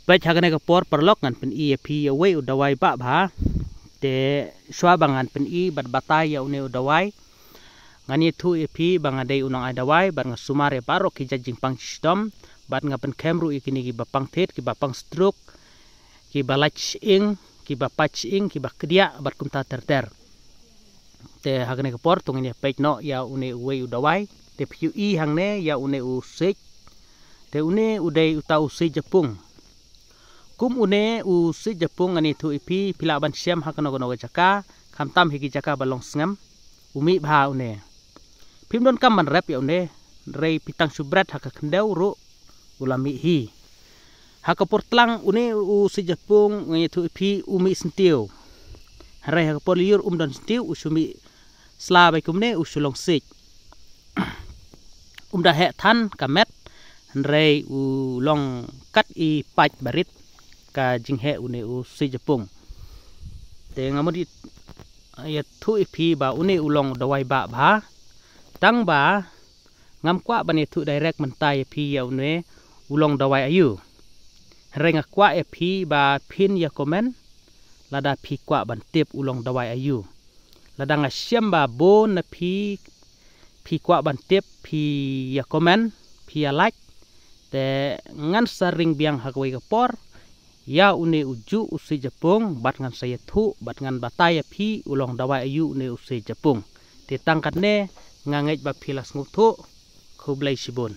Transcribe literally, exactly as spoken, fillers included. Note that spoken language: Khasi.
Peit ha kane ka por paralok ngan pyni ïa phi ïa uwei u dawai bah bha. Te shuwa ba ngan pyni bad batai ïa une u dawai, ngan ïathuh ïa phi ba nga dei u nongai dawai bad nga sumar ïa baroh ki jait jingpang shitom, bad nga pynkhem ruh ïa kine kiba pang thied, kiba pang stroke, kiba lait shyieng, kiba pait shyieng, kiba kdiah bad kumta ter ter. Te ha kane ka por to ngin ïa peit noh ïa une uwei u dawai. Te phi ïohi hangne ïa une u siej. Te une u dei uta u siej japung. Kum une u siej japung ngan ïathuh ïa phi, phi lah ban shem ha kano kano ka jaka, khamtam hi ki jaka ba long sngem. U mih bha une. Phim donkam ban rep ïa une, hynrei phi tang shu bret ha ka khyndew ruh u la mih hi. Ha ka por tlang une u siej japung ngan ïathuh ïa phi u mih syntiew. Hynrei ha ka por lyiur um don syntiew, u shu mih sla bad kumne u shu long siej. Um da heh than ka met, hynrei u long kat i pait barit ka jingheh une u siej japung. Te nga mut ïathuh ïa phi ba une u long dawai bah bha. Tang ba ngam kwah ban ïathuh direct mynta ïa phi ïa une u long dawai aïu. Hynrei nga kwah ïa phi ba phin ïa comment lada phi kwah ban tip u long dawai aïu. Lada nga shem ba bun na phi phi kwah ban tip, phi ïa comment, phi ïa like. Te ngan sa ring biang ha kawei ka por ïa une u juh u siej japung bad ngan sa ïathuh bad ngan batai ïa phi u long dawai aïu une u siej japung. Te tang katne, nga ngeit ba phi la sngewthuh. Khublei shibun.